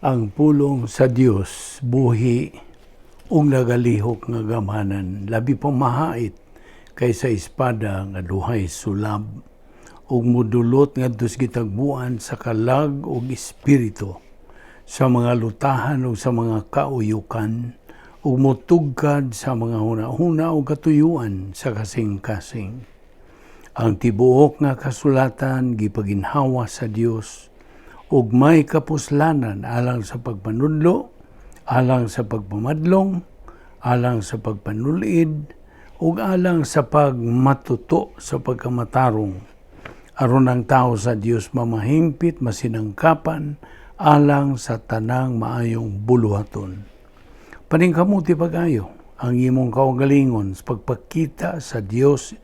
Ang pulong sa Dios buhi ug nagalihok nga gamhanan, labi pa mahait kaysa espada nga duhay sulab, ug mudulot ngadto sa gitagbuan sa kalag ug espiritu, sa mga lutahan ug sa mga kauyukan, ug mutugkad sa mga hunahuna ug katuyuan sa kasing-kasing. Ang tibuok nga kasulatan gipaginhawa sa Dios ug may kapuslanan alang sa pagpanudlo, alang sa pagpamadlong, alang sa pagpanulid, ug alang sa pagmatuto sa pagkamatarong, aron ang tao sa Dios mamahingpit, masinangkapan alang sa tanang maayong buluhaton. Paningkamuti pag-ayo ang imong kaugalingon sa pagpakita sa Dios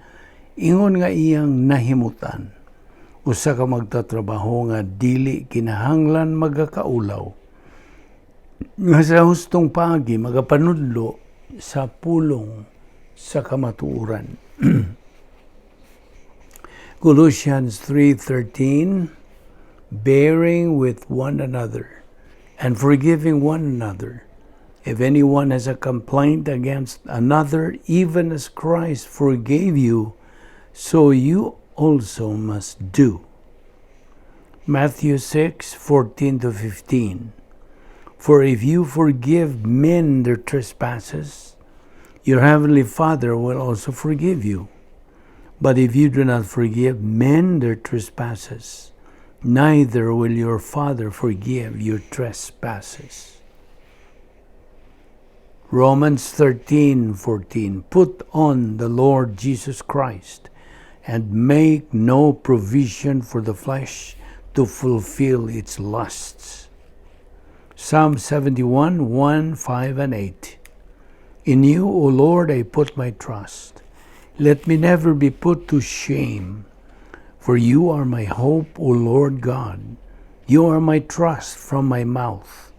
ingon nga iyang nahimutan. Usa ka magtatrabaho nga dili kinahanglan magakaulaw, nga sa hustong paagi magapanudlo sa pulong sa kamatuoran. Colossians 3:13, bearing with one another and forgiving one another, if anyone has a complaint against another, even as Christ forgave you, so you also must do. Matthew 6:14 to 15. For if you forgive men their trespasses, your heavenly Father will also forgive you. But if you do not forgive men their trespasses, neither will your Father forgive your trespasses. Romans 13:14. Put on the Lord Jesus Christ and make no provision for the flesh to fulfill its lusts. Psalm 71:1, 5, and 8. In you, O Lord, I put my trust. Let me never be put to shame. For you are my hope, O Lord God. You are my trust from my mouth.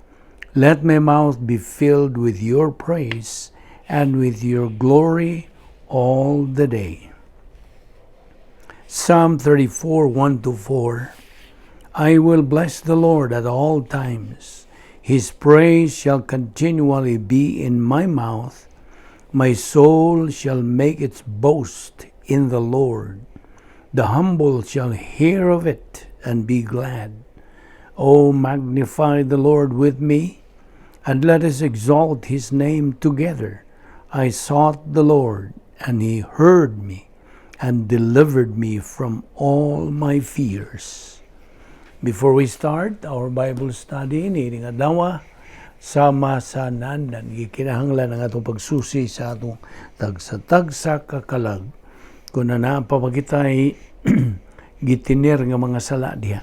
Let my mouth be filled with your praise and with your glory all the day. Psalm 34:1 to 4. I will bless the Lord at all times. His praise shall continually be in my mouth. My soul shall make its boast in the Lord. The humble shall hear of it and be glad. O magnify the Lord with me, and let us exalt his name together. I sought the Lord, and he heard me and delivered me from all my fears. Before we start our Bible study niining adlaw, sama sa naandan, gikinahanglan ang atong pagsusi sa atong tagsa-tagsa ka kalag kung na naa pa kitay gitiner nga mga sala diha.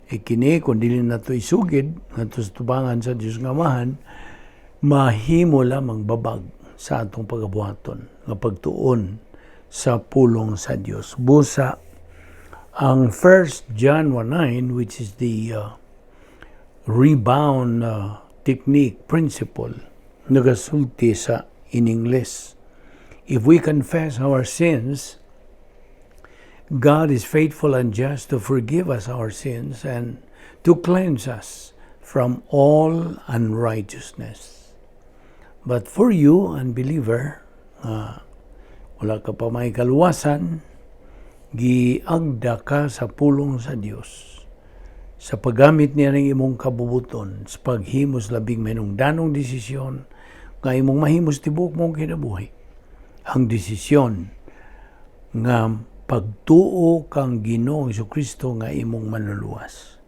E kini, kung dili nato isugid ngadto sa tubangan sa Dios nga Amahan, mahimo lamang babag sa atong pagabuhaton nga pagtuon sa pulong sa Dios. Busa ang 1 John 1:9, which is the rebound technique principle, nagasulti sa in English. If we confess our sins, God is faithful and just to forgive us our sins and to cleanse us from all unrighteousness. But for you, unbeliever, wala ka pa may kaluwasan, giagda ka sa pulong sa Dios. Sa paggamit niya ng imong kabubuton, sa paghimos labing mahinungdanong desisyon, nga imong mahimos tibuok mong kinabuhi. Ang desisyon nga pagtuo kang Ginoong Kristo nga imong manluluwas.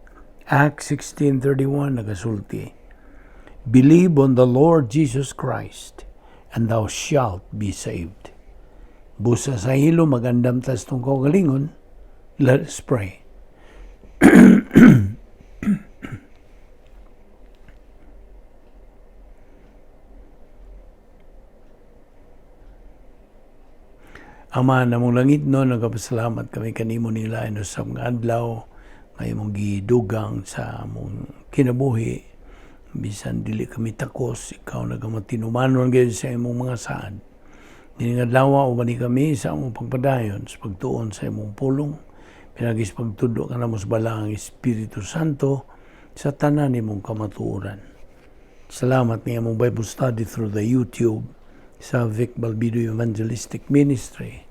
Acts 16:31 nagasulti, "Believe on the Lord Jesus Christ, and thou shalt be saved." Busa sa hilo, magandam tas tong kaugalingon. Let us pray. Ama namong langitnon, nagapasalamat kami kanimo nila sa mga adlaw nga imong gidugang sa among kinabuhi. Bisan dili kami takos, ikaw nagamatinumanon gyud sa imong mga saad. Nining adlaw, uban kami sa among pagpadayon sa pagtuon sa imong pulong. Pinaagi sa pagtudlo kanamo sa Balaang Espiritu Santo. Sa tanan nimong kamatuoran. Salamat ni among Bible study through the YouTube sa Vic Balbido Evangelistic Ministry.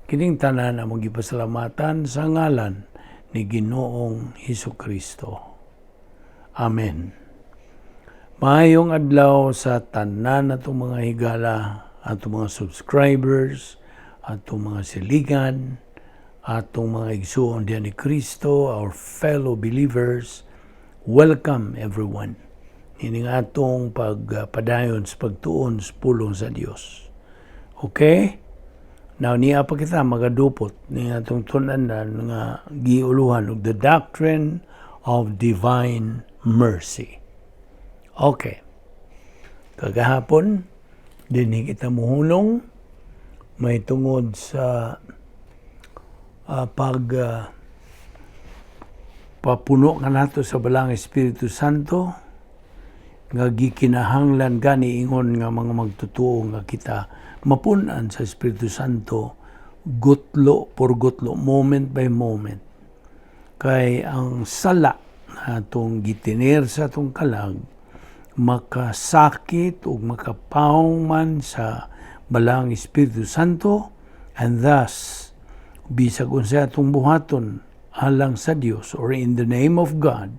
Kining tanan among gipasalamatan sa ngalan ni Ginoong Hesus Kristo. Amen. Maayong adlaw sa tanan atong mga higala, atong mga subscribers, atong mga siligan, atong mga igsuon diyan ni Kristo, our fellow believers. Welcome, everyone. Ini nga atong pagpadayon sa pagtuon sa pulong sa Dios. Okay? Now, niya pa kita magadupot ni atong tun-anan nga giuluhan og the doctrine of divine mercy. Okay. Kagahapon, dinhi kita muhunong may tungod sa pag papuno kanato sa Balaang Espiritu Santo nga gikinahanglan gani ingon nga mga magtutuo nga kita mapun-an sa Espiritu Santo gutlo por gutlo, moment by moment, kay ang sala na atong gitiner sa atong kalag makasakit ug makapawong man sa Balaang Espiritu Santo, and thus bisag unsa atong buhaton alang sa Dios or in the name of God,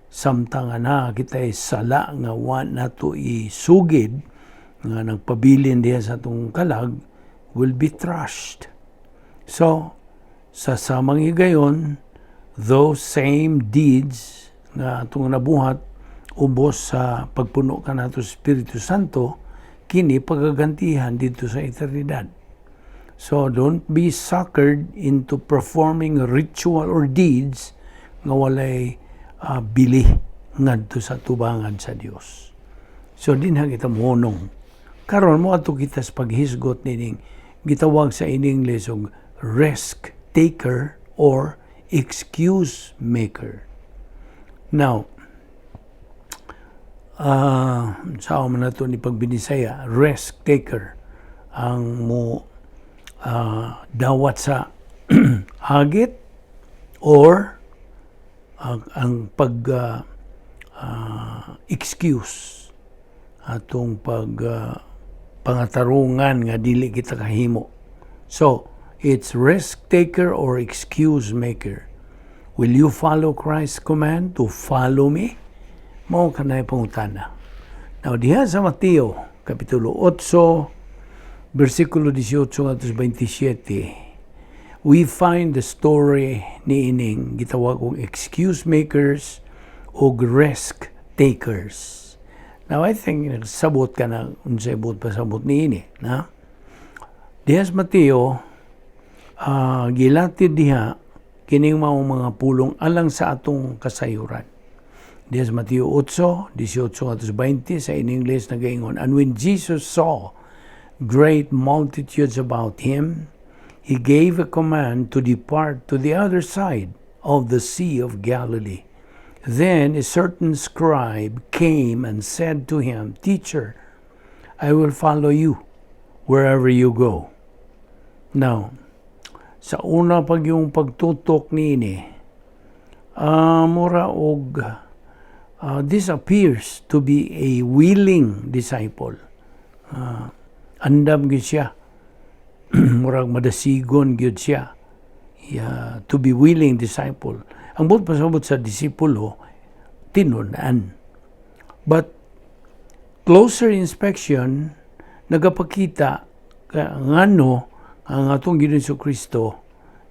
samtang nga kita'y sala nga wa nato isugid nga nagpabilin diha sa atong kalag, will be trashed. So, sa samang higayon, those same deeds nga atong nabuhat ubos sa pagpuno kanato sa Espiritu Santo, kini pagagantihan dito sa eternidad. So don't be suckered into performing ritual or deeds nga walay bili ngadto sa tubangan sa Dios. So dinha kita mohunong. Karon mo adto kita sa paghisgot nining gitawag sa in English og risk taker or excuse maker. Now, sa man nato ni pagbinisaya, risk taker ang mo dawat sa hagit or ang pag excuse atong pag pangatarungan nga dili kita kahimo. So, it's risk taker or excuse maker. Will you follow Christ's command to follow me? Mao kanay pangutana. Now, diha sa Mateo, Kapitulo 8, versikulo 18 ngadto 27, we find the story ni ining gitawag og excuse makers o risk takers. Now, I think nagsabot ka na unsay buot pasabot niini, na? Diha sa Mateo, gilatid diha kining mao mga pulong alang sa atong kasayuran. Diha sa Mateo 8, 18 ngadto 20 sa in English nagaingon, "And when Jesus saw great multitudes about him, he gave a command to depart to the other side of the Sea of Galilee. Then a certain scribe came and said to him, 'Teacher, I will follow you wherever you go.'" Now, sa una pag yung pagtutok niini, mura og this appears to be a willing disciple. Andam gyud siya. Murag madasigon gyud siya. Yeah, to be willing disciple. Ang buot pasabot sa disipulo, tinun-an. But closer inspection nagapakita ngano ang atong Ginoong Kristo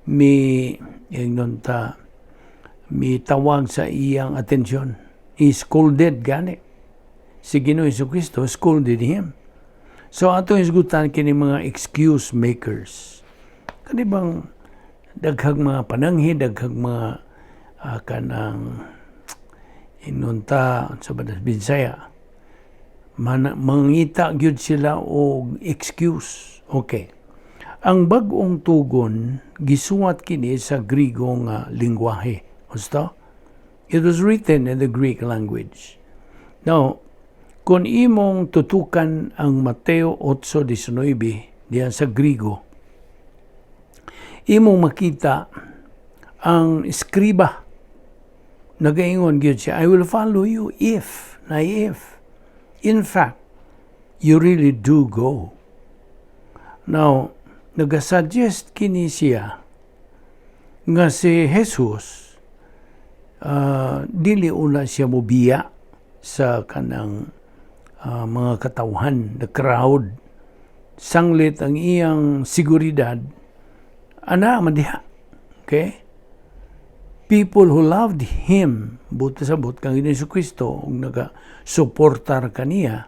mi ingnon ta mi tawag sa iyang atensyon. He scolded gani. Si Ginoong Kristo scolded him. So atong hisgutan kini mga excuse makers. Kani bang daghang mga pananghi, daghang mga kanang ingnon ta sa badas Binsaya. Mangita gyud sila og excuse. Okay. Ang bag-ong tugon gisuwat kini sa Grigo nga lingwahe. Gusto? It was written in the Greek language. Now, kung imong tutukan ang Mateo 8:19 diyan sa Grigo, imong makita ang eskriba. Nagaingon gyud siya, "I will follow you if," na if. In fact, you really do go. Now, nagasuggest kini siya nga si Jesus dili una siya mobiya sa kanang mga katawhan, the crowd. Sanglit ang iyang seguridad, ana man diha. Okay? People who loved him, buot sabot kang Ginoong Kristo ug naga-suportar kaniya,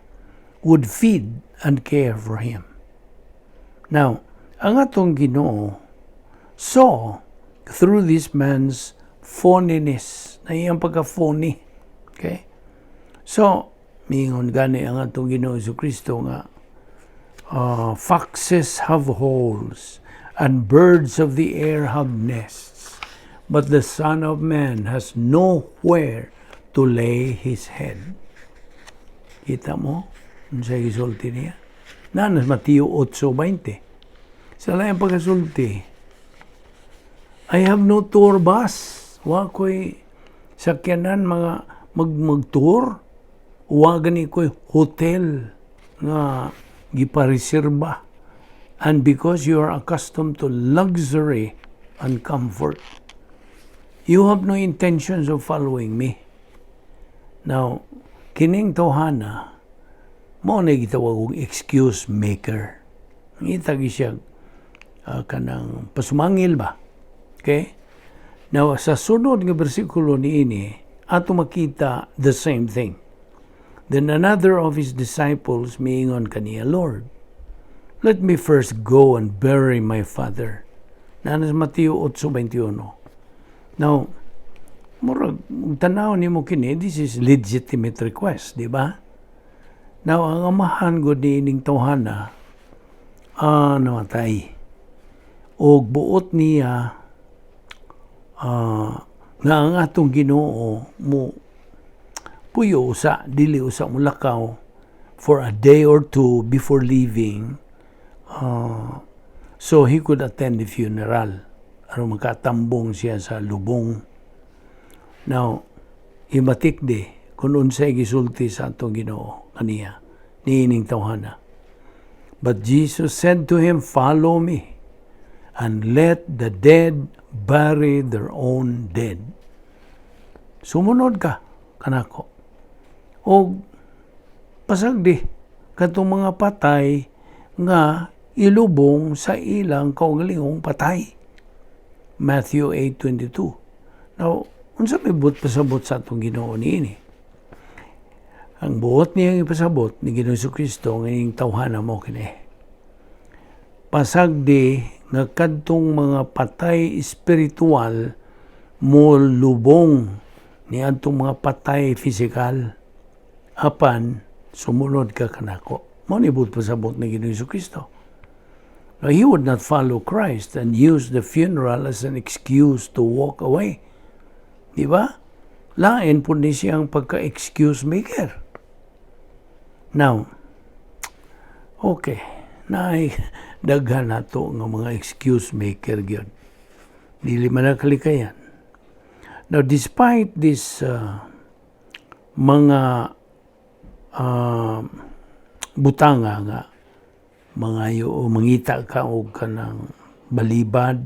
would feed and care for him. Now, ang atong Ginoo saw through this man's phoniness, na iyang pagka-phony. Okay? So, mingon gani ang atong Ginoo Kristo nga "Foxes have holes and birds of the air have nests, but the Son of Man has nowhere to lay his head." Kita mo? Unsa gisulti niya? Naa na Mateo 8:20. Sa laing pagkasulti, "I have no tour bus. Wa ko'y sakyanan mga mag-tour. Wa gani ko'y hotel nga gipareserba. And because you are accustomed to luxury and comfort, you have no intentions of following me." Now, kining tawhana, mao na gitawag og excuse maker. Ngita gyud siya kanang pasumangil ba? Okay? Now, sa sunod nga bersikulo niini, ato makita the same thing. Then another of his disciples miingon kaniya, "Lord, let me first go and bury my father." Naa sa Mateo 8:21. Now, murag, tanaw nimo kini, this is legitimate request, di ba? Now, ang amahan gud ni ining tawhana, namatay. Og buot niya nga ang atong Ginoo mo puyo usa, dili usa mulakaw for a day or two before leaving so he could attend the funeral aron makatambong siya sa lubong. Now, himatik di kung unsay gisulti sa atong Ginoo kaniya niining tawhana. But Jesus said to him, "Follow me and let the dead bury their own dead." Sumunod ka kanako. O pasagdi katong mga patay nga ilubong sa ilang kaugalingong patay. Matthew 8:22. Now, unsa may buot pasabot sa atong Ginoo niini? Ang buot niyang ipasabot ni Ginoong Kristo nga ining tawhana mo kini. Pasagdi nga kadtong mga patay espiritual mo lubong ni adtong mga patay physical, apan sumunod ka kanako. Mao ni buot pasabot ni Ginoong Kristo. Now, he would not follow Christ and use the funeral as an excuse to walk away. Di ba? Lain po ni siyang pagka-excuse maker. Now, okay, naay daghan nato nga mga excuse maker gyud. Dili man na kalikayan. Now, despite this mga butanga nga mga o mangita ka og kanang balibad,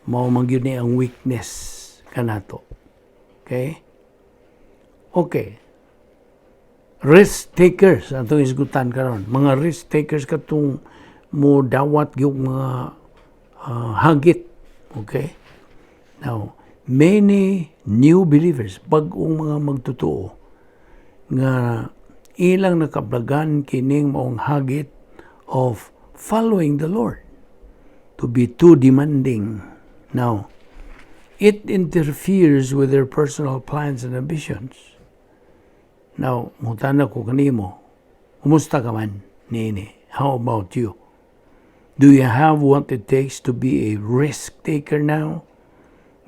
mao man gyud ni ang weakness kanato. Okay? Okay. Risk takers atong isgutan karon. Mga risk takers, katong mo dawat gyud mga hagit. Okay? Now, many new believers, bag-ong mga magtotoo nga ilang nakaplagan kining maong hagit of following the Lord to be too demanding. Now, it interferes with their personal plans and ambitions. Now, mutana ko kanimo, kumusta ka man niini? How about you? Do you have what it takes to be a risk taker now?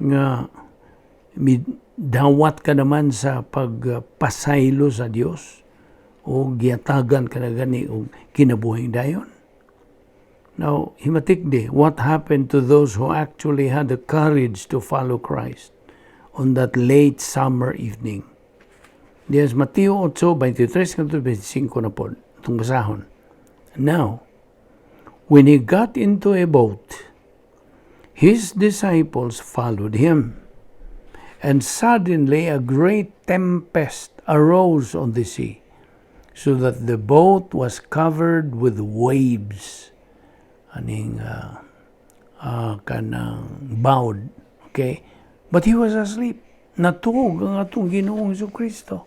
Nga dawat ka naman sa pagpasaylo sa Dios o giyatagan ka na gani og kinabuhing dayon? Now, himatik di, what happened to those who actually had the courage to follow Christ on that late summer evening. Diyan sa Mateo 8, 23 ngadto 25 na po, itong basahon. Now, when he got into a boat, his disciples followed him. And suddenly a great tempest arose on the sea, so that the boat was covered with waves. Aning kanang bawd. Okay? But he was asleep. Natuog ang atong Ginoong Kristo.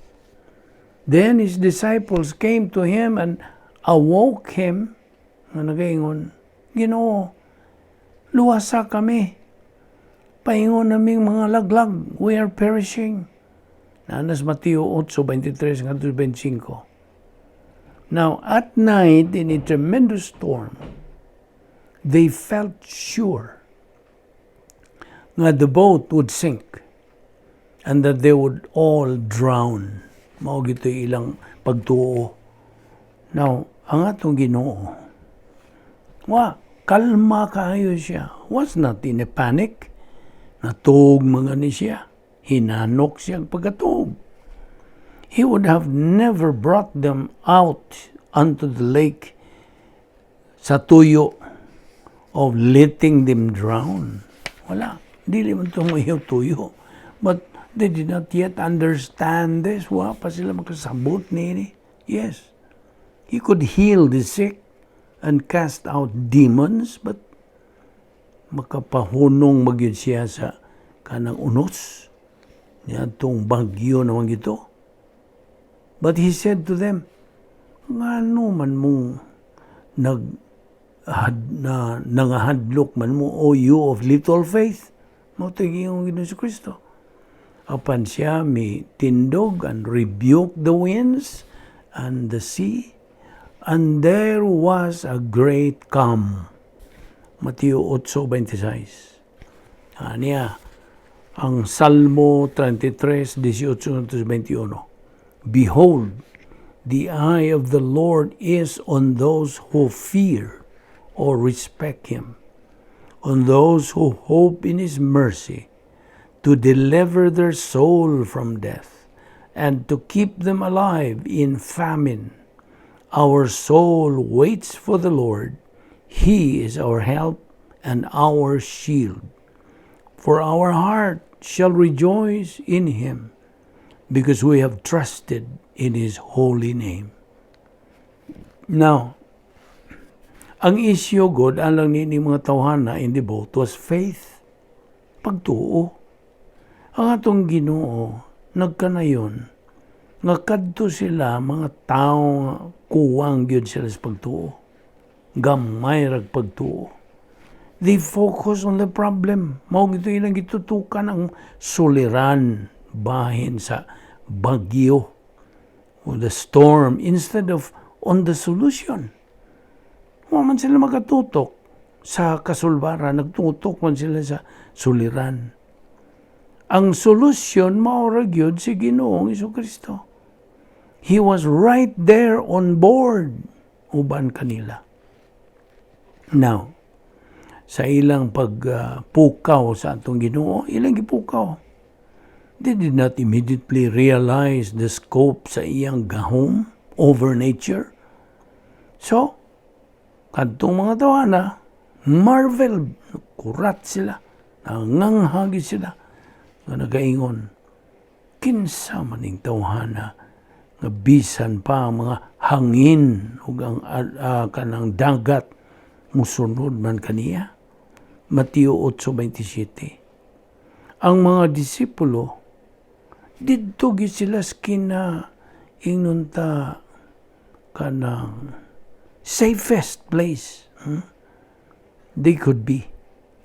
Then his disciples came to him and awoke him nga nagaingon, "Ginoo, luwasa kami. Paingon naming mga laglag, we are perishing." Naa na sa Mateo 8, 23 ngadto 25. Now, at night, in a tremendous storm, they felt sure nga the boat would sink and that they would all drown. Mao gito ilang pagtuo. Now, ang atong Ginoo, wa, kalma kaayo siya. Was not in a panic. Natuog mga ni siya. Hinanok siya pagkatuog. He would have never brought them out unto the lake sa tuyo of letting them drown. Wala. Dili man ito mo tuyo. But they did not yet understand this. Wa pa sila makasabot nini. Yes. He could heal the sick and cast out demons, but makapahunong magyud siya sa kanang unos niadtong bagyo naman gito. But he said to them, "Ngano man mo nag had, na, nangahadlok man mo, O you of little faith?" Mao to yung Ginoong Kristo. Apan siya mi tindog and rebuke the winds and the sea, and there was a great calm. Mateo 8:26. Aniya, ang Salmo 33, 18 to 21. "Behold, the eye of the Lord is on those who fear or respect him, on those who hope in his mercy, to deliver their soul from death and to keep them alive in famine. Our soul waits for the Lord. He is our help and our shield. For our heart shall rejoice in him, because we have trusted in his holy name." Now, ang issue god alang ni mga tawhana in the boat was faith. Pagtuo. Ang atong Ginoo nagkanayon nga kadto sila mga tao nga kuwang gyud sila sa pagtuo. Gamay rag pagtuo. They focus on the problem. Mao gito ilang gitutukan ang suliran bahin sa bagyo o the storm instead of on the solution. Wa man sila makatutok sa kasulbaran, nagtutok man sila sa suliran. Ang solusyon mao ra gyud si Ginoong Kristo. He was right there on board uban kanila. Now, sa ilang pagpukaw sa atong Ginoo, ilang gipukaw. They did not immediately realize the scope sa iyang gahom over nature. So, kadtong mga tawhana, marvel, kurat sila, nanganghagi sila, nga nagaingon, "Kinsa maning tawhana nga bisan pa ang mga hangin ug ang kanang dagat musunod man kaniya?" Mateo 8:27. Ang mga disipulo didto gyud sila sa kina ingnon ta kanang safest place they could be,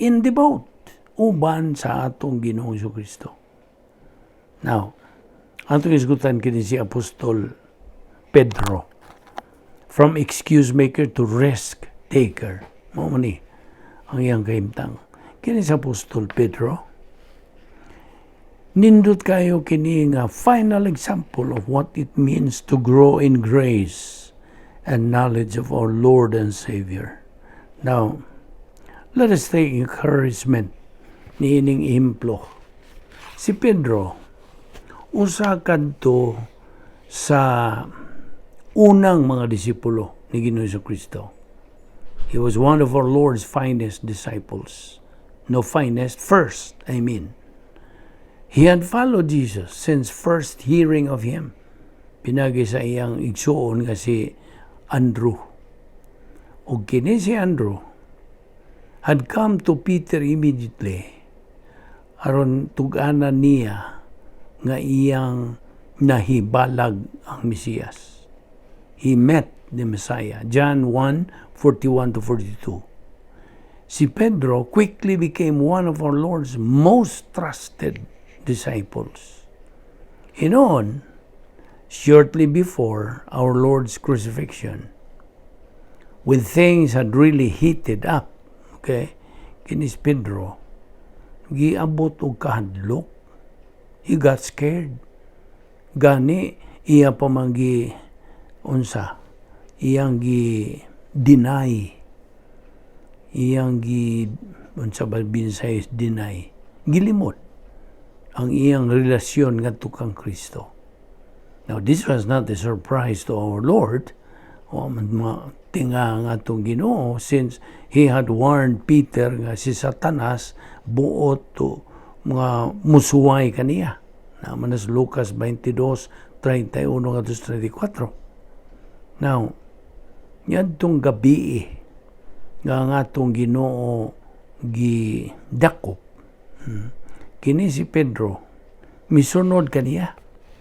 in the boat uban sa atong Ginoong Kristo. Now, atong isgutan kini si Apostol Pedro, from excuse maker to risk taker. Mao man ni ang iyang kahimtang. Kini si Apostol Pedro, nindot kayo kini nga final example of what it means to grow in grace and knowledge of our Lord and Savior. Now, let us take encouragement niining ehemplo. Si Pedro, usa kadto sa unang mga disipulo ni Ginoong Kristo. He was one of our Lord's finest disciples. No, finest, first, I mean. He had followed Jesus since first hearing of him. Pinagi sa iyang igsuon nga si Andrew. Og kini si Andrew had come to Peter immediately aron tug-anan niya nga iyang nahibalag ang Mesiyas. He met the Messiah. John 1:41 to 42. Si Pedro quickly became one of our Lord's most trusted disciples. Hinuon, shortly before our Lord's crucifixion, when things had really heated up, okay, kini si Pedro, giabot og kahadlok. He got scared. Gani, iya pa man gi, unsa, iyang gi deny, iyang gi, unsa ba binsay deny, gilimod ang iyang relasyon ngadto kang Kristo. Now, this was not a surprise to our Lord, o man mga tinga nga atong Ginoo, since he had warned Peter nga si Satanas buot to mga musuway kaniya. Naman sa Lucas 22, 31 ngadto 34. Now, ngadtong gabi nga ang atong Ginoo gidakop, kini si Pedro misunod kaniya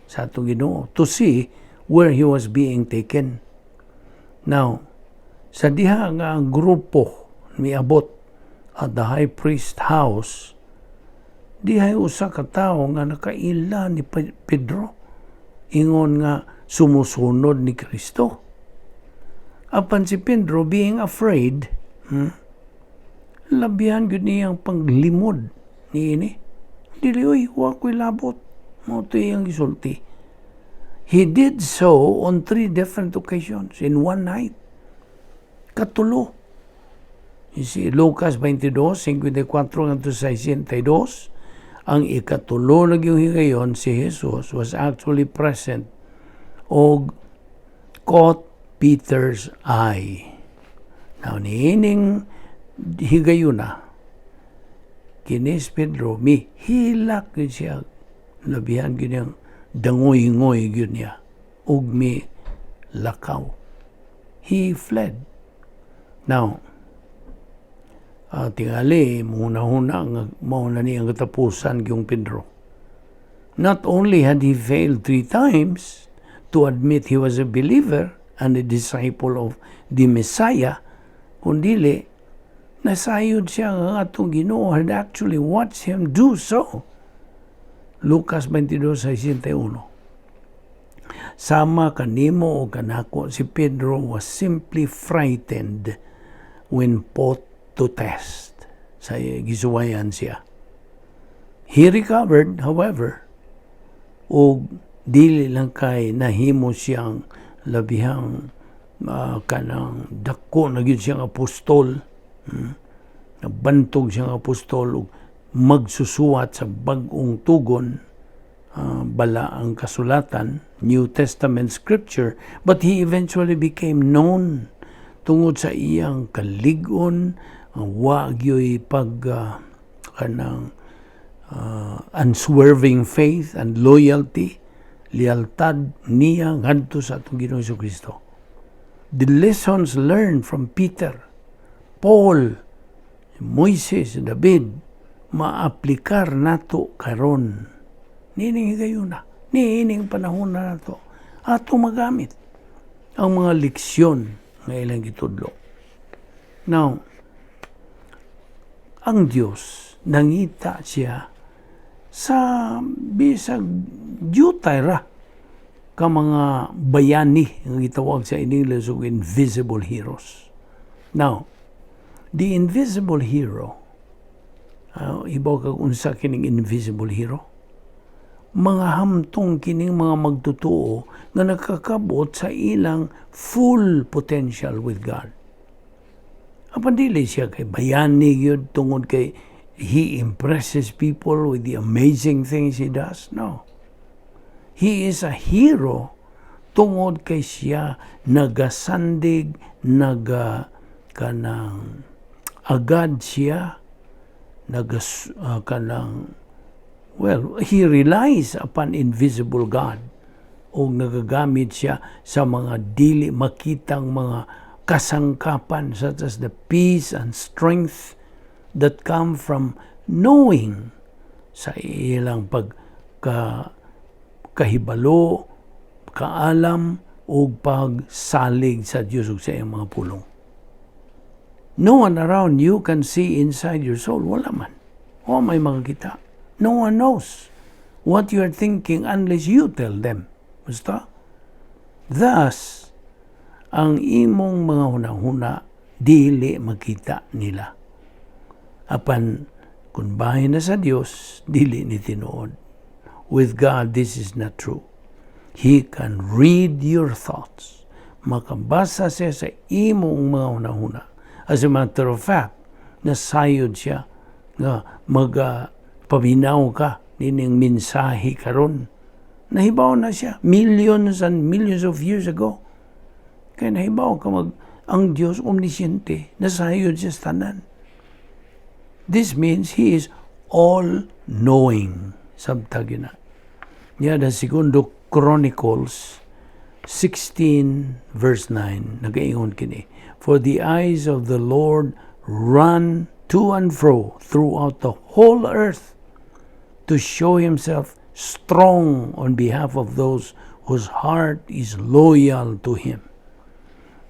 sa atong Ginoo to see where he was being taken. Now, sa diha nga ang grupo miabot at the high priest house, dihay usa ka tawo nga nakaila ni Pedro, ingon nga sumusunod ni Kristo. Apan si Pedro, being afraid, labihan gyud niyang panglimod niini. "Dili oy, wa ko'y labot." Mao to iyang gisulti. He did so on three different occasions in one night. Katulo. You see, Lucas 22, 54 ngadto sa 62, ang ikatulo na yung higayon, si Jesus was actually present og caught Peter's eye. Now, niining higayuna, kini si Pedro, mihilak gyud siya, labihan gyud niyang dangoy-ngoy gyud niya, ug mi lakaw. He fled. Now, tingali, muna-huna, nga mao na ni ang katapusan yung Pedro. Not only had he failed three times to admit he was a believer and a disciple of the Messiah, kundili, nasayod siya nga atong Ginoo had actually watched him do so. Lucas 22:61. Sama kanimo o kanako, si Pedro was simply frightened when put to test. Sa gisuwayan siya. He recovered, however, og dili lang kay nahimo siyang labihang kanang dako na gyud siyang apostol. Nabantog siyang apostol ug magsusuwat sa bag-ong tugon, bala ang kasulatan, New Testament scripture, but he eventually became known tungod sa iyang kalig-on, wa gyoy pag kanang unswerving faith and loyalty, lealtad niya ngadto sa atong Ginoong Kristo. The lessons learned from Peter, Paul, Moises, David, maaplikar nato karon. Niining higayuna, niining panahon na nato. Ato magamit ang mga leksyon nga ilang gitudlo. Now, ang Dios nangita siya sa bisag jutay ra ka mga bayani nga gitawag sa English og invisible heroes. Now, the invisible hero, ibaw kag unsa kining invisible hero? Mga hamtong kining mga magtotoo nga nakakabot sa ilang full potential with God. Apan dili siya kay bayani gyud tungod kay He impresses people with the amazing things he does? No. He is a hero tungod kay siya nagasandig, naga kanang agad siya nagas kanang, well, he relies upon invisible God o nagagamit siya sa mga dili makitang mga kasangkapan, such as the peace and strength that come from knowing sa ilang pagka kahibalo, kaalam ug pagsalig sa Dios ug sa iyang mga pulong. No one around you can see inside your soul. Wala man. Wa may makakita. No one knows what you are thinking unless you tell them. Basta? Thus, ang imong mga hunahuna dili makita nila. Apan kung bahin na sa Dios, dili ni tinuod. With God, this is not true. He can read your thoughts. Makabasa siya sa imong mga hunahuna. As a matter of fact, nasayod siya nga magapaminaw ka nining mensahe karon. Nahibaw na siya millions and millions of years ago. Kaya nahibaw ka mag ang Diyos omnisciente, nasayod siya sa tanan. This means He is all-knowing. Sabtag na. Niya da Segundo Chronicles 16 verse 9 nagaingon kini, "For the eyes of the Lord run to and fro throughout the whole earth to show himself strong on behalf of those whose heart is loyal to him."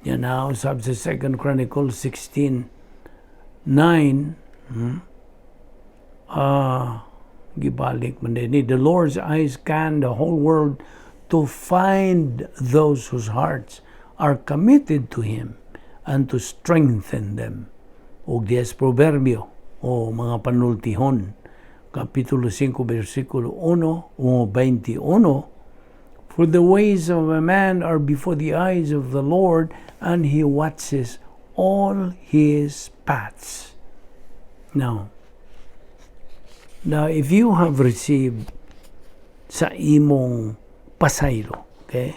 Yan now, sab sa Second Chronicles 16:9, gibalik man din ni, "The Lord's eyes scan the whole world to find those whose hearts are committed to Him and to strengthen them." Og dies Proverbio o mga panultihon, Kapitulo 5, versikulo 1 o 21, "For the ways of a man are before the eyes of the Lord, and He watches all his paths." Now, if you have received sa imong pasaylo, okay?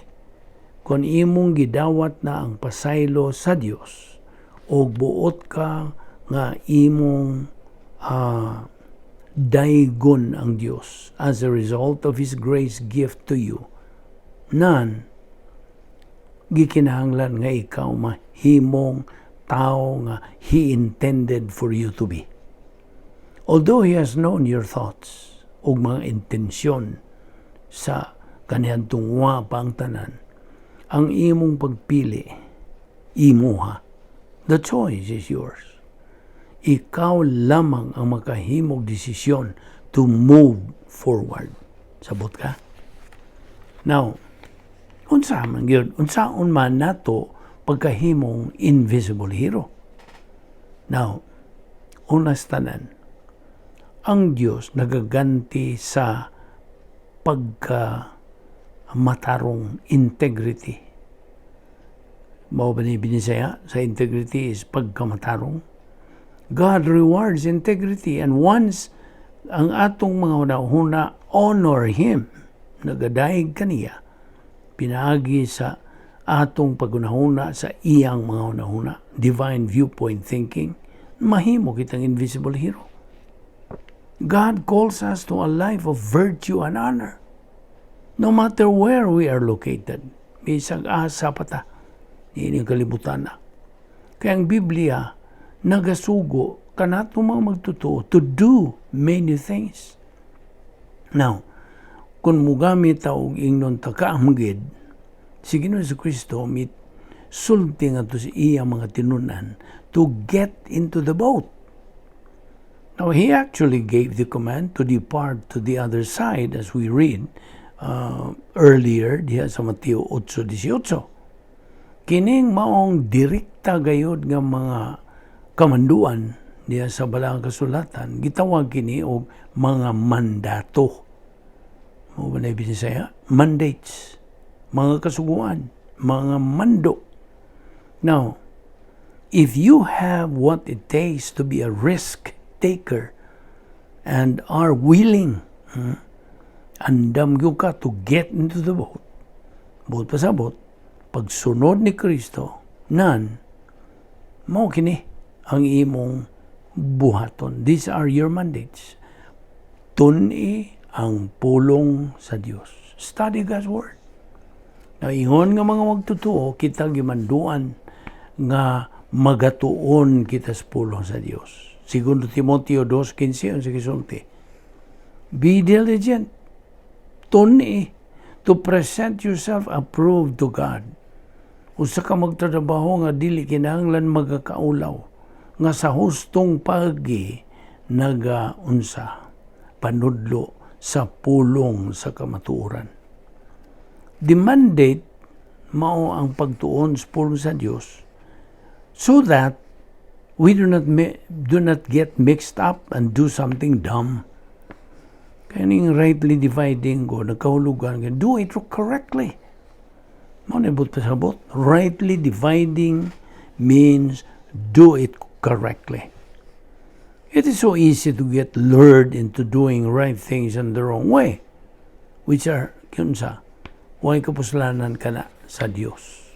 Kung imong gidawat na ang pasaylo sa Dios, og buot ka nga imong daygon ang Dios as a result of His grace gift to you, nan gikinahanglan nga ikaw mahimong tao nga He intended for you to be. Although He has known your thoughts ug mga intensyon sa kaniadtong wa pa ang tanan, ang imong pagpili, imuha. The choice is yours. Ikaw lamang ang makahimog desisyon to move forward. Sabot ka? Now, unsa man gyud, unsaon man nato pagkahimong invisible hero? Now, unas tanan, ang Dios nagaganti sa pagka matarong, integrity. Mao ba ni Binisaya? Sa integrity is pagkamatarong. God rewards integrity, and once ang atong mga huna-huna honor Him, nagadayeg kaniya, pinaagi sa atong paghunahuna sa iyang mga hunahuna, divine viewpoint thinking, mahimo kitang invisible hero. God calls us to a life of virtue and honor, no matter where we are located. Bisag asa pa ta, niining kalibutan na. Kaya ang Biblia, nagasugo kanato mga magtotoo to do many things. Now, kung mugamit ta og ingnon ta kaamgid, si Ginoong Kristo mit sulti nga to sa iya mga tinunan to get into the boat. Now, He actually gave the command to depart to the other side, as we read earlier diha sa Mateo 8:18. Kining maong direkta gayod nga mga kamanduan diha sa Balaang Kasulatan, gitawag kini og mga mandato. Mao ba na Binisaya? Mandates, mga kasuguan, mga mando. Now, if you have what it takes to be a risk taker, and are willing, andam gyud ka to get into the boat. Buot pasabot, pagsunod ni Kristo, nan, mao kini ang imong buhaton. These are your mandates. Tun-i ang pulong sa Dios. Study God's Word. Na ingon nga mga magtotoo, kita gimanduan nga magatuon kita sa pulong sa Dios. Segundo Timoteo 2:15, ang gisulti. Be diligent. Tun-i to present yourself approved to God. Usa ka magtrabaho nga dili kinahanglan magakaulaw nga sa hustong pagi nagaunsa panudlo sa pulong sa kamatuoran. The mandate mao ang pagtuon sa pulong sa Dios so that we do not get mixed up and do something dumb. Kaning rightly dividing ko, nagkahulugan, do it correctly. Mao na buot pasabot. Rightly dividing means do it correctly. It is so easy to get lured into doing right things in the wrong way, which are, kinsa, way kapuslanan kana sa Dios.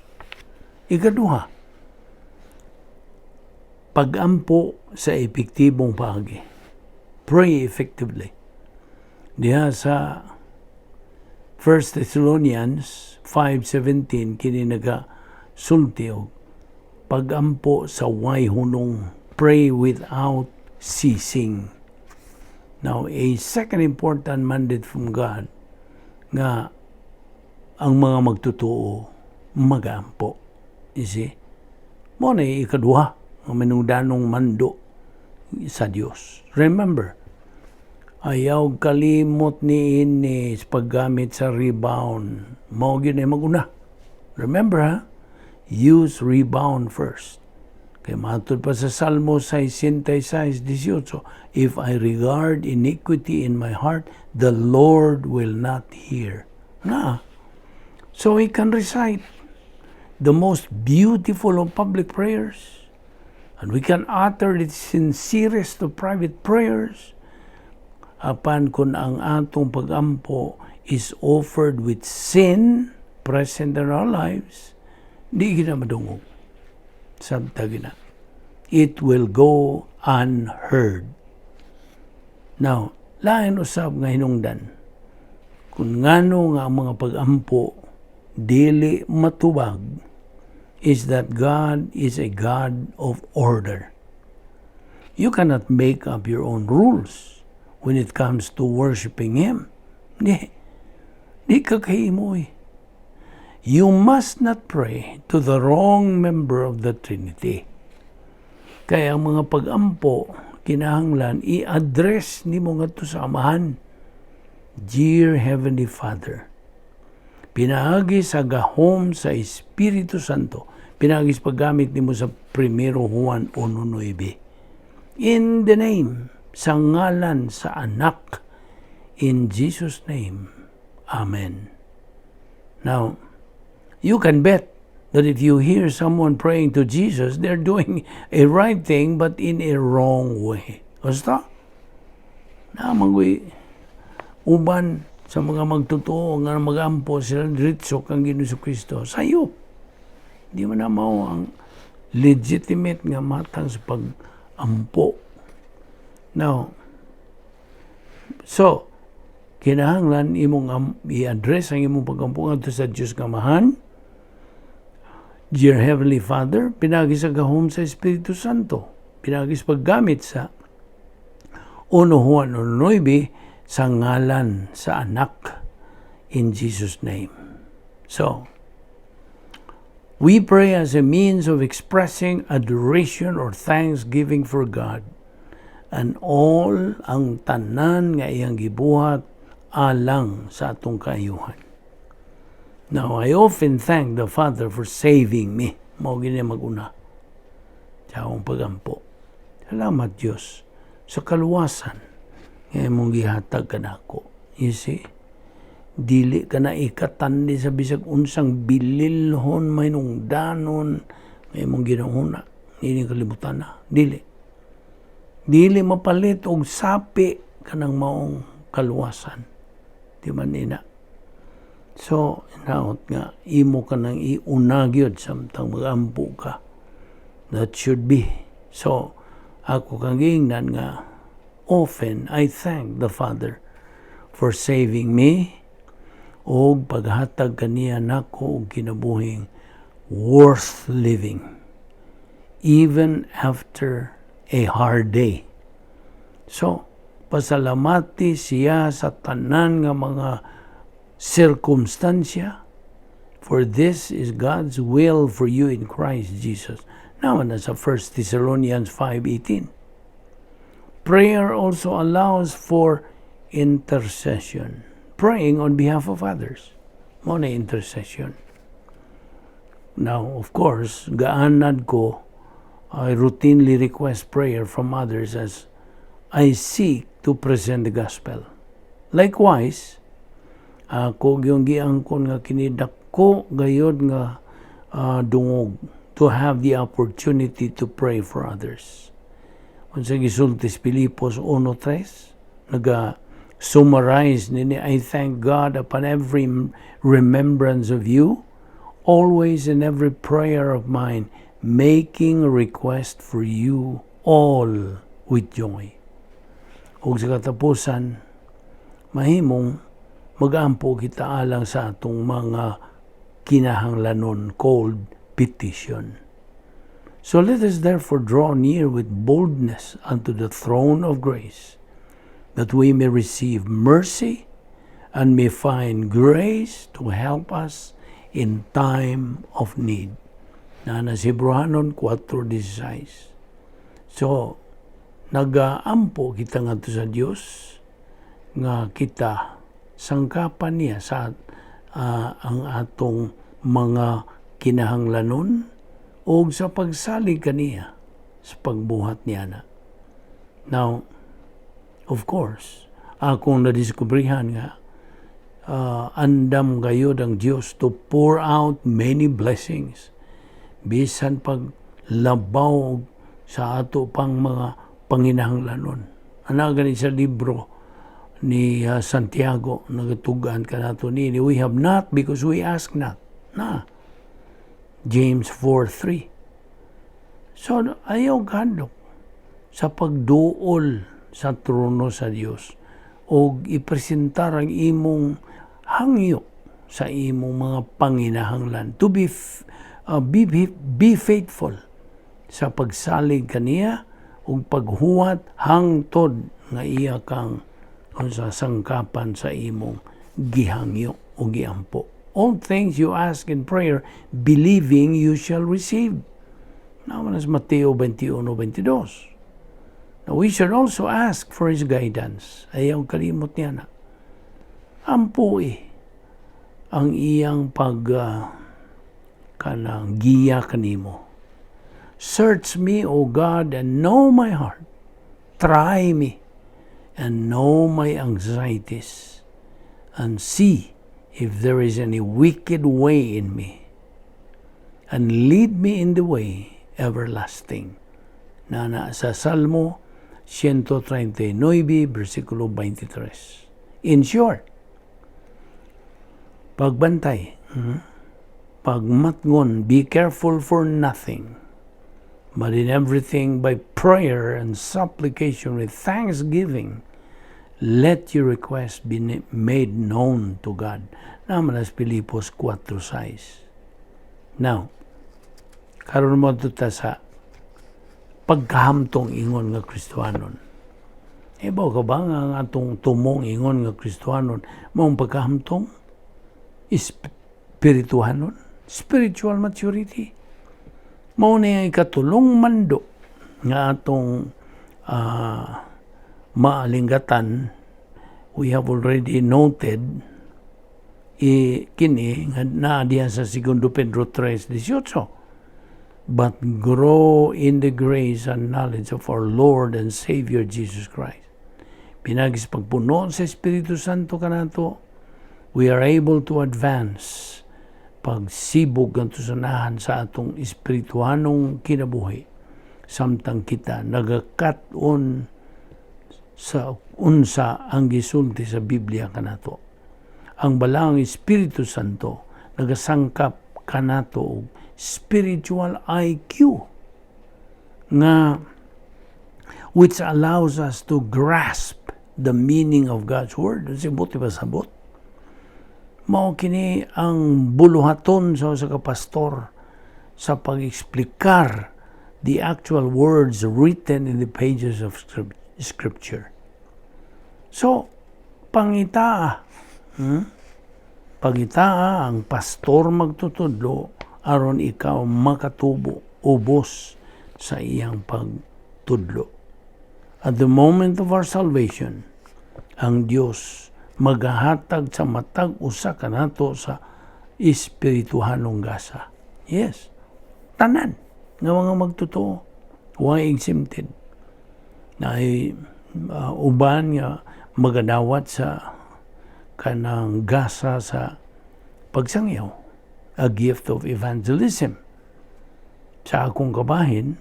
Ikaduha, pagampo sa epektibong paagi. Pray effectively. Diha sa 1 Thessalonians 5:17 kini naga sulti og pagampo sa way hunong, pray without ceasing. Now, a second important mandate from God nga ang mga magtotoo magampo. You see? Mao na ikaduha ang manungdanong mando sa Dios. Remember, ayaw kalimot ni ini sa paggamit sa rebound. Mao gyud ay maguna. Remember ha? Use rebound first. Kay matod pa sa Salmo 66:18, "If I regard iniquity in my heart, the Lord will not hear." Na. So we can recite the most beautiful of public prayers. And we can utter the sincerest of private prayers. Apan kung ang atong pagampo is offered with sin present in our lives, di gina madungog. Sabta gina. It will go unheard. Now, lain usab nga hinungdan. Kung ngano nga ang mga pagampo dili matubag is that God is a God of order. You cannot make up your own rules when it comes to worshiping Him. Di, di ka kahimo eh. You must not pray to the wrong member of the Trinity. Kaya ang mga pagampo, kinahanglan i-address nimo ngadto sa Amahan. Dear Heavenly Father, pinaagi sa gahom sa Espiritu Santo, pinaagi sa paggamit nimo sa 1 Juan 1:9. In the name, sa ngalan sa Anak, in Jesus' name, Amen. Now, you can bet that if you hear someone praying to Jesus, they're doing a right thing but in a wrong way. Basta, namangoy uban sa mga magtotoo nga magampo sila diretso kang Ginoo Kristo. Sayop. Di man na mao ang legitimate nga matang sa pag-ampo. Now, so, kinahanglan imong i-address ang imong pagampo ngadto sa Dios nga Amahan. Dear Heavenly Father, pinaagi sa gahom sa Espiritu Santo, pinaagi sa paggamit sa 1 Juan 1:9 sa ngalan sa Anak, in Jesus' name. So, we pray as a means of expressing adoration or thanksgiving for God and all ang tanan nga iyang gibuhat alang sa atong kaayuhan. Now, I often thank the Father for saving me. Mao gini maguna sa akong pagampo. Salamat Diyos sa kaluwasan nga imong gihatag kanako. You see? Dili ka na ikatandi sa bisag unsang bililhon, mahinungdanon nga imong ginahuna. Hindi kalibutan na. Dili. Dili mapalit og sapi kanang maong kaluwasan. Di man ina? So, hinaot nga imo ka nang iuna gyud samtang magampo ka. That should be. So, ako kang giingnan nga often I thank the Father for saving me og paghatag kaniya nako og kinabuhing worth living even after a hard day. So, pasalamati siya sa tanan nga mga sirkumstansya, for this is God's will for you in Christ Jesus. Now, nasa 1 Thessalonians 5:18. Prayer also allows for intercession. Praying on behalf of others. Mao na intercession. Now, of course, gaanad ko, I routinely request prayer from others as I seek to present the gospel. Likewise, ako yung giangkon nga kinidako gayod nga dungog to have the opportunity to pray for others. Unsa gisulti sa Filipos 1:3, naga summarize nini, "I thank God upon every remembrance of you, always in every prayer of mine, making request for you all with joy." Ug sa katapusan, mahimong magampo kita alang sa atong mga kinahanglanon, called petition. So let us therefore draw near with boldness unto the throne of grace, that we may receive mercy and may find grace to help us in time of need. Na na si Hebreohanon 4:16. So, nagaampo kita ngadto sa Dios nga kita sangkapan niya sa ang atong mga kinahanglanon o sa pagsalig kaniya sa pagbuhat niya na. Now, of course, akong nadiskubrihan nga andam gayod ang Dios to pour out many blessings bisan pag labaw sa ato pang mga panginahanglanon. Ana gani sa libro ni Santiago, nagatugan kanato ni, "We have not because we ask not." Na James 4:3. So ayaw kahadlok sa pagduol sa trono sa Dios o ipresentar ang imong hangyo sa imong mga panginahanglan, to be faithful sa pagsalig kaniya ug paghuwat hangtod nga iya kang unsa, sangkapan sa imong gihangyo o giampo. "All things you ask in prayer, believing, you shall receive." Naman sa Mateo 21:22. Now, we should also ask for His guidance. Ayaw kalimot niya na. Ampui ang iyang pag kanang giya kanimo. "Search me, O God, and know my heart. Try me and know my anxieties, and see if there is any wicked way in me, and lead me in the way everlasting." Na na sa Salmo 139, versikulo 23. In short, pagbantay, pagmatngon, be careful for nothing, but in everything by prayer and supplication with thanksgiving, let your request be made known to God. Naman as Filipos 4:6. Now, karon mo ta sa pagkahamtong ingon nga Kristohanon. Ibaw ka ba nga ang atong tumong ingon nga Kristohanon maong pagkahamtong espirituhanon, spiritual maturity? Mao ni ang ikatulong mando nga atong maalinggatan. We have already noted i kini nga naa diha sa Segundo Pedro 3:18, "But grow in the grace and knowledge of our Lord and Savior Jesus Christ." Pinaagi sa pagpuno sa Espiritu Santo kanato, we are able to advance pagsibog ngadto sa unahan sa atong espirituhanong kinabuhi samtang kita nagakat-on sa unsa ang gisulti sa Biblia kanato. Ang Balaang Espiritu Santo nagasangkap kanato og spiritual IQ nga which allows us to grasp the meaning of God's Word. Sibot ba sabot? Mao kini ang buluhaton sa usa ka pastor sa pag-eksplikar the actual words written in the pages of Scripture. So, pangitaa. Pangitaa ang pastor magtutudlo aron ikaw makatubo ubos sa iyang pagtudlo. At the moment of our salvation, ang Dios magahatag sa matag usa kanato sa espirituhanong gasa. Yes. Tanan nga mga magtotoo, way exempted. Naay uban nga magadawat sa kanang gasa sa pagsangyaw, a gift of evangelism. Sa akong kabahin,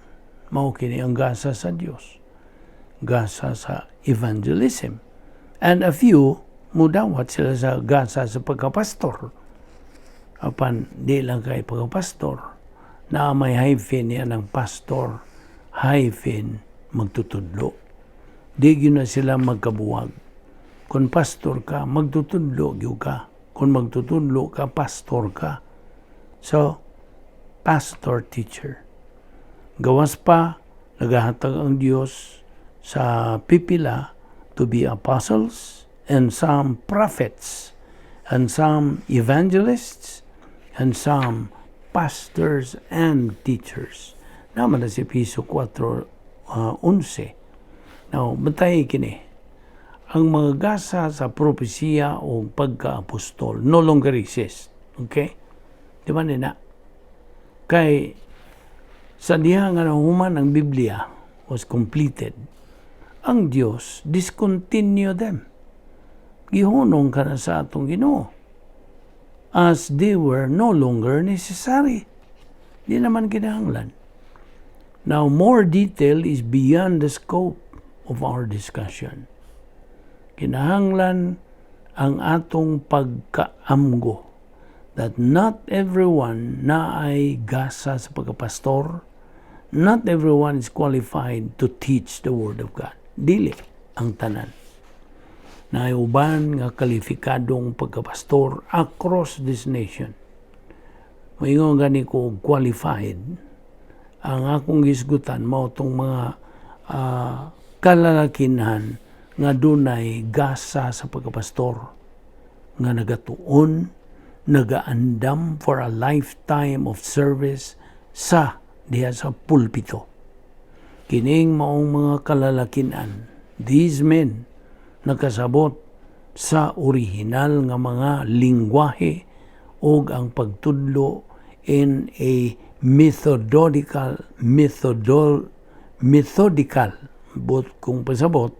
mao kini ang gasa sa Dios, gasa sa evangelism. And a few mudawat sila sa gasa sa pagkapastor. Apan di lang kay pagkapastor na may hyphen yan ang pastor hyphen magtutudlo. Di gyud na sila magkabuwag. Kung pastor ka, magtutudlo gyud ka. Kung magtutudlo ka, pastor ka. So, pastor teacher. Gawas pa, nagahatag ang Dios sa pipila to be apostles and some prophets and some evangelists and some pastors and teachers. Naman na si Epeso 4:11. Now, bantay kini. Ang mga gasa sa propesiya o pagka-apostol no longer exist. Okay? Di ba nina? Kay sa diha nga nahuman ang Biblia was completed, ang Dios discontinue them. Gihunong ka na sa atong Ginoo as they were no longer necessary. Di naman kinahanglan. Now, more detail is beyond the scope of our discussion. Kinahanglan ang atong pagkaamgo that not everyone na ay gasa sa pagkapastor, not everyone is qualified to teach the Word of God. Dili ang tanan. Naay uban nga kalifikadong pagkapastor across this nation. Maingon gani ko qualified, ang akong gisgutan mao tong mga kalalakinhan nga dunay gasa sa pagkapastor nga nagatuon, nagaandam for a lifetime of service sa diha sa pulpito. Kining maong mga kalalakinan, these men nakasabot sa orihinal nga mga lingwahe ug ang pagtudlo in a methodical, but kung pasabot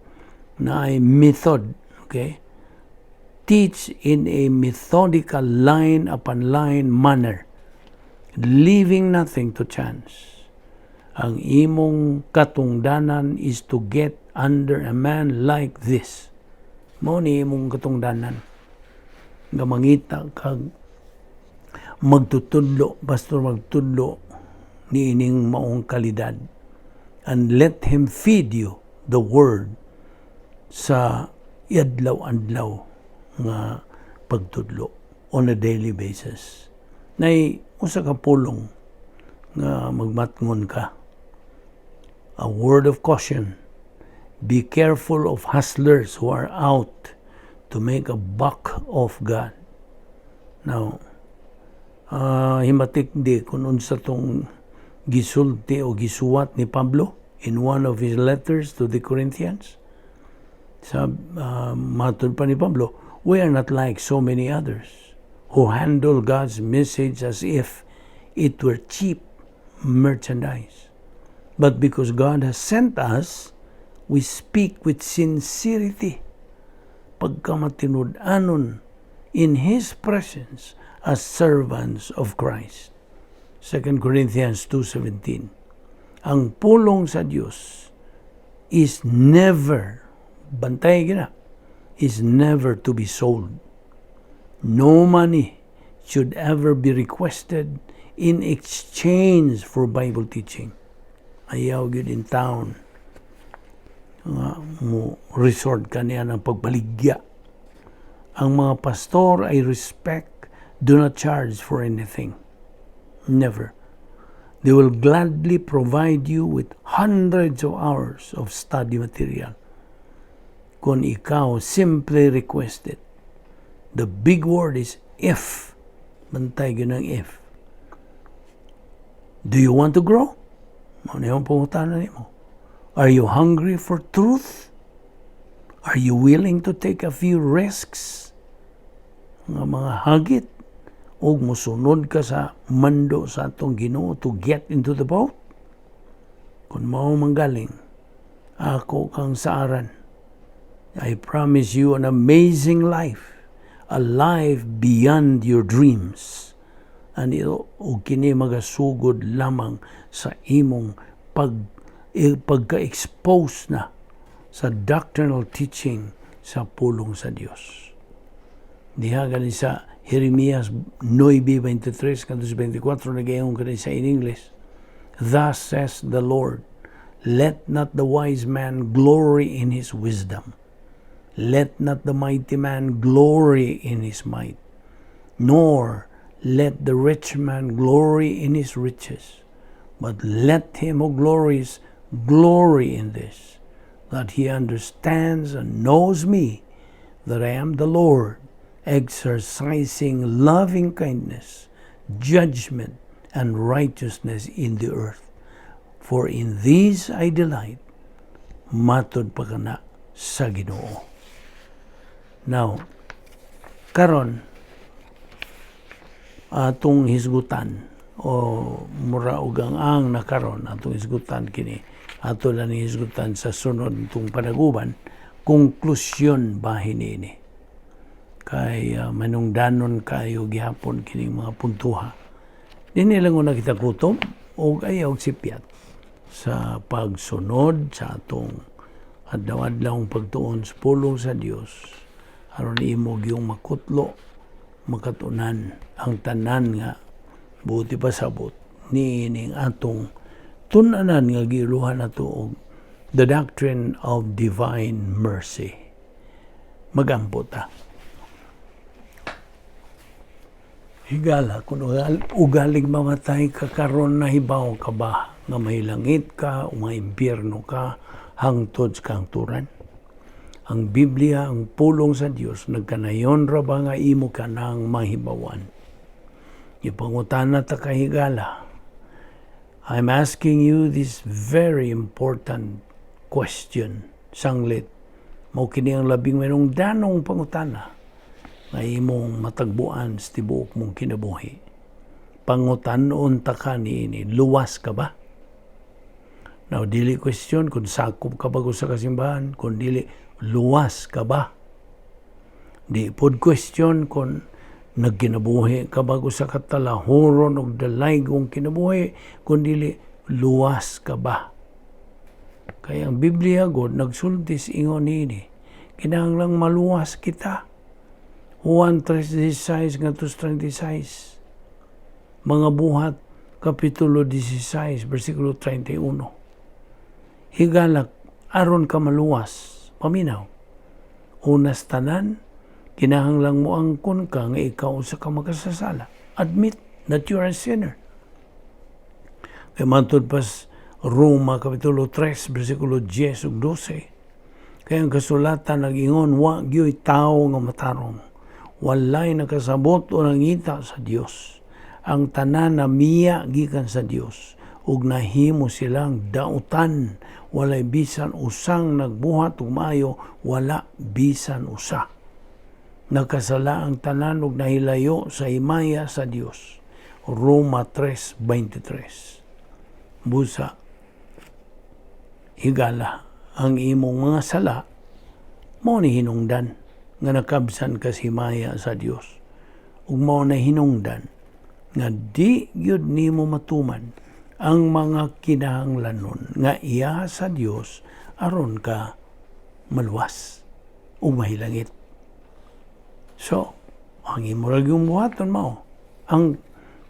na ay method, okay, teach in a methodical, line upon line manner, leaving nothing to chance. Ang imong katungdanan is to get under a man like this. Mao ni imong katungdanan nga mangita kag magtutudlo, pastor magtudlo ni ining maong kalidad, and let him feed you the Word sa adlaw-adlaw nga pagtudlo on a daily basis. Nay usa ka pulong nga magmatngon ka. A word of caution. Be careful of hustlers who are out to make a buck of God. Now, himatik di kung unsa tong gisulti o gisuwat ni Pablo in one of his letters to the Corinthians. Sa matod pa ni Pablo, we are not like so many others who handle God's message as if it were cheap merchandise. But because God has sent us, we speak with sincerity, pagkamatinud-anon in His presence as servants of Christ. 2 Corinthians 2:17. Ang pulong sa Dios is never Bantay gina, is never to be sold. No money should ever be requested in exchange for Bible teaching. Ayaw gyud in town nga mo resort kaniya ng pagbaligya. Ang mga pastor I respect do not charge for anything. Never. They will gladly provide you with hundreds of hours of study material kung ikaw simply request it. The big word is "if." Bantay gyud ang "if." Do you want to grow? Mao na yung pangutana nimo. Are you hungry for truth? Are you willing to take a few risks? Nga mga hagit og musunod ka sa mando sa atong Ginoo to get into the boat? Kung mao manggaling, ako kang saaran. I promise you an amazing life, a life beyond your dreams. And ito, og kini magasugod lamang sa imong pagka-expose na sa doctrinal teaching sa pulong sa Dios. Diha gani sa Jeremias 9:23 ngadto 24, nagaingon kani sa in English. "Thus says the Lord, let not the wise man glory in his wisdom. Let not the mighty man glory in his might, nor let the rich man glory in his riches. But let him who glories glory in this, that he understands and knows me, that I am the Lord, exercising loving kindness, judgment, and righteousness in the earth. For in these I delight," matod pa kana sa Ginoo. Now, karon atong hisgutan o mura og ang na karon atong hisgutan kini, ato lang hisgutan sa sunod itong panaguban, konklusyon bahin ini kay manungdanon kayo gihapon kining mga puntuha. Dinhi lang una kita kutob og ayaw sipyat sa pagsunod sa atong adlaw-adlaw pagtuon sa pulong sa Dios aron imo gyung makutlo, makatunan ang tanan nga buot ipasabot niining atong tun-anan nga giuluhan nato og the doctrine of divine mercy. Magampo ta. Higala, kung ugaling mamatay ka karon, nahibaw ka ba nga may langit ka o may impyerno ka hangtod sa kahangturan? Ang Biblia, ang pulong sa Dios, nagkanayon ra ba nga imo ka nang mahibawan? Ipangutana ta kahigala. I'm asking you this very important question. Sanglit, mao kini ang labing danong pangutana nga imong matagbuan sa tibuok mong kinabuhi. Pangutan-on ta ka niini, luwas ka ba? Now, dili question kung sakop ka ba sa kasimbahan, kung dili, luwas ka ba? Di pod question kung nagkinabuhi ka ba sa katalahuron og dalaygong kinabuhi, kung dili, luwas ka ba? Kaya ang Biblia god nagsulti ingon niini, kinahanglang maluwas kita. Juan 3:16 ngadto 36. Mga Buhat Kapitulo 16, versikulo 31. Higalak, aron ka maluwas, paminaw. Unas tanan, kinahanglang mo angkon ka nga ikaw usa ka makasasala. Admit that you are a sinner. Kay matod pas Roma Kapitulo 3, versikulo 10 ug 12. Kay ang kasulatan nag-ingon, wa gyoy tawo nga matarong. Walay nakasabot o nangita sa Dios. Ang tanan namiya gikan sa Dios ug nahimo silang dautan. Walay bisan usang nagbuhat ug maayo, wala bisan usa. Nakasala ang tanan ug nahilayo sa himaya sa Dios. Roma 3:23. Busa, higala, ang imong mga sala mao ni hinungdan nga nakabsan ka sa himaya sa Dios ug mao na hinungdan nga di gyud nimo matuman ang mga kinahanglanon nga iya sa Dios aron ka Maluwas ug mahilangit. So, ang imo ra gyung buhaton mao ang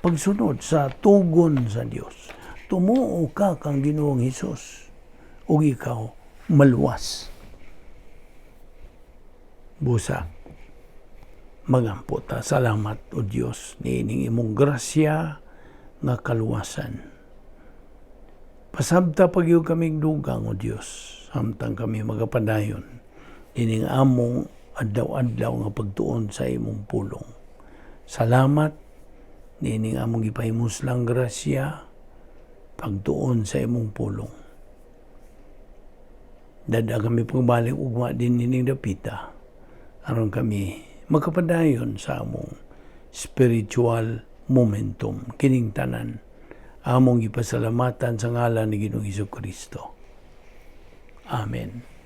pagsunod sa tugon sa Dios. Tumuo ka kang Ginoong Hesus ug ikaw maluwas. Busa, magampo ta. Salamat, O Dios, niining imong grasya nga kaluwasan. Pasabta pagyud kaming dugang, O Dios, samtang kami magapadayon ining among adlaw-adlaw nga pagtuon sa imong pulong. Salamat niining among gipahimuslang grasya pagtuon sa imong pulong. Dad-a kami pagbalik ugma din nining dapita aron kami makapadayon sa among spiritual momentum. Kining tanan among gipasalamatan sa ngalan ni Ginoong Hesus Kristo. Amen.